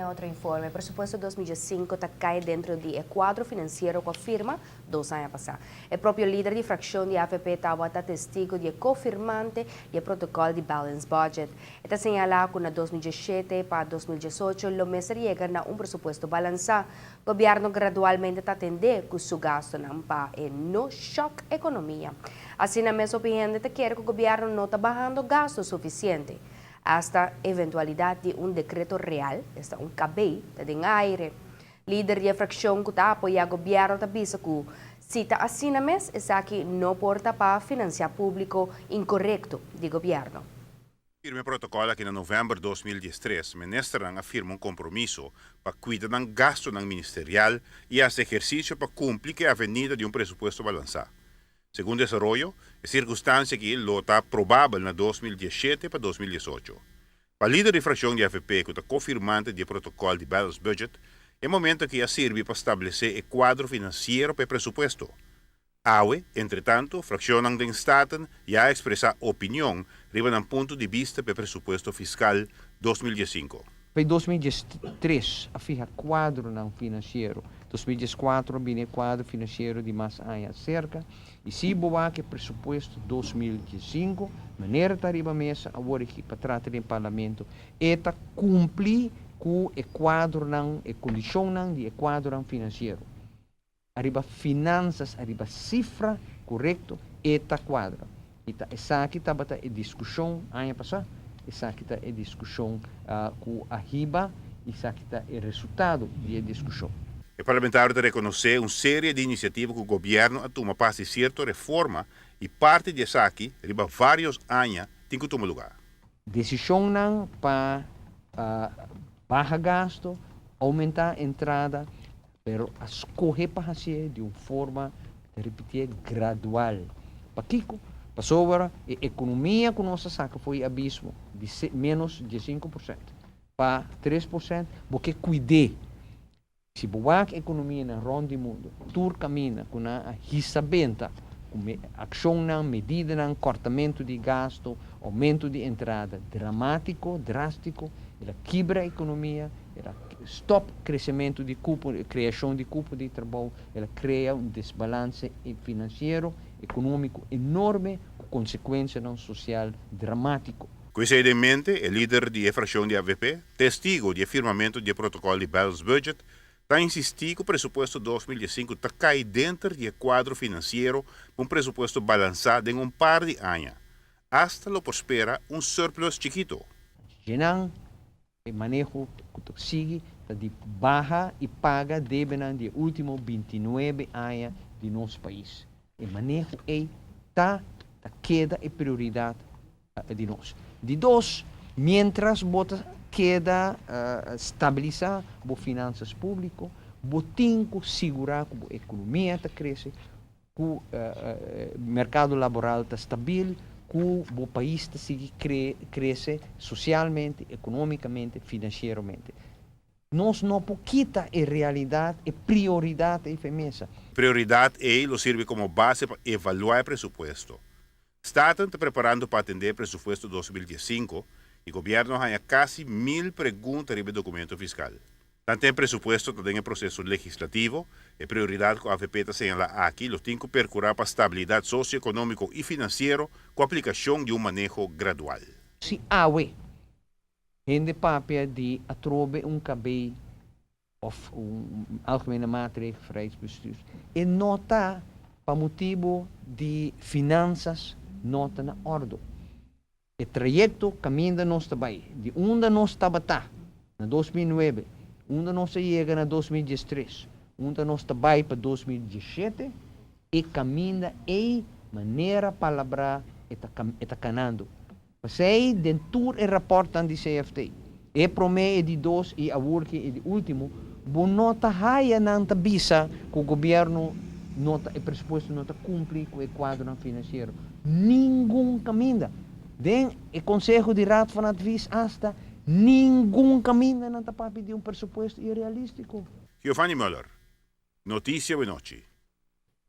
Otro informe, presupuesto 2005 ta kai dentro di e kuadro finansiero ku a firma 2 aña pasá. E propio lider di frakshon di AVP tabata testigo di ko-firmante di e protokòl di Balanced Budget. E ta señalá ku na 2017 pa 2018 lo mester yega na un presupuesto balansá. Gobièrnu gradualmente ta atendé ku su gastunan pa e no shock ekonomia. Asina mes opinion ta kere ku gobièrnu no ta bahando gastu sufisiente. Hasta eventualidat di un dekreto real, esta un KB, ta den aire. Lider di frakshon ku ta apoyá gobièrnu ta bisa ku si ta asina mes, esaki no por ta pa finansia públiko inkorekto di gobièrnu. Firma protokòl aki na novèmber 2013, ministernan a firma un kompromiso pa kuida nan gastunan ministerial i hasi ehersisio pa kumpli ku e avenida di un presupuesto balansá. Segun desaroyo, e sirkunstansia aki lo ta probabel na 2017 pa 2018. Pa lider di frakshon di AVP, ku ta ko-firmante di protokòl di Balanced Budget, e momento aki a sirbi pa establesé e kuadro finansiero pa e presupuesto. Awe, entretantu, frakshonnan den Staten ya a ekspresá opinion riba nan punto di bista pa e presupuesto fiskal 2015. Pa 2013 a fiha kuadronan finansiero. 2014 bini kuadro finansiero di mas aña serka. I si bo wak presupuesto 2015, manera ta riba mesa awor aki pa trata den parlamento, e ta kumpli ku e kuadronan, e kondishonnan di kuadronan finansiero. Ariba finansas, ariba sifra korekto, e ta kuadra. I ta esaki tabata e diskushon aña pasá, esaki ta e diskushon ku a hiba, esaki ta e resultado di e diskushon. E parlamentario ta rekonosé un serie di inisiativa ku gobièrnu a tuma pa sierto reforma i parti di esaki riba vários aña tin ku tuma lugá. Desishonnan pa baha gastu, oumentá entrada, pero a skohe pa hasi di un forma, ripití, gradual. Pakiko? Pasobra e ekonomia ku nos a saka for di abismo di menos di 5% pa 3%, pasobra kuida. Si bo ekonomia na rònt di mundu, tur kaminda ku nan a hisa benta, ku akshonnan, medidanan, kortamentu di gastu, oumento di entrada dramátiko, drástiko, el a kibra ekonomia, el a stòp kresementu di kupo, kreashon di kupo di trabou, el a krea un desbalanse finansiero, ekonómiko enorme, ku konsekuensia sosial dramátiko. Ku esei den mente, e lider di frakshon di AVP, testigo di firmamentu di protokòl di Balanced Budget, ta insistí ku e presupuesto 2005 ta kai den di kuadro finansiero, un presupuesto balansá den un par di aña. Hasta lo por spera un surplus chikitu. Genan, e maneho ku ta sigui di baha i paga debe di último 29 aña di nos pais. E maneho ei ta keda e prioridat di nos. Di dos, mientras bo ta keda stabilisá bo finansas públiko, bo tin ku sigurá ku e ekonomia ta krese, ku e merkado laboral ta stabil, ku e pais ta sigui krese sosialmente, ekonómikamente, finansieramente. Nos no por kita e realidat, e prioridat ei mesa. Prioridat ei lo sirbi komo base pa evaluá e presupuesto. Staten ta preparando pa atendé e presupuesto 2015 i gobièrnu a kasi 1000 pregunta riba e dokumento fiskal. Tantu e presupuesto ta den proseso legislativo, e prioridat ku AVP ta señalá aki, lo tin ku perkurá pa stabilidat sosioekonómiko i finansiero ku aplikashon di un maneho gradual. Si awe, hende papia di atrobe un KB òf un algemene maatregel vrijheidsbestuur, e no ta pa motibu di finansas no ta na òrdu. E trayekto kaminda nos ta bai, di unda nos tabata na 2009, unda nos a yega na 2013, unda nos ta bai pa 2017, e kaminda ei manera palabrá e ta kanando. P'esei den tur e rapòrtnan di CFT, e promé e di dos i awor e di último, bo no ta haya nan ta bisa ku gobièrnu no ta, e presupuesto no ta kumpli ku e kuadro finansiero. Ningun kaminda. Den e konseho di Raad van Advies hasta ningun kaminda nan ta papia di un presupuesto irrealístiko. Giovanni Müller, Notisia Awe Nochi.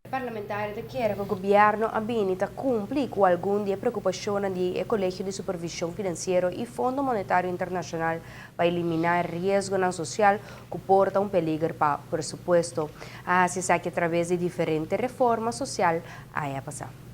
Parlamentario ta kere cu gobierno a bini ta cumpli cu algun di e preocupacion di Colegio di Supervision Financiero y Fondo Monetario Internacional pa elimina riesgo social cu por ta un peliger pa presupuesto. Asina cu a traves di diferente reforma social a pasa.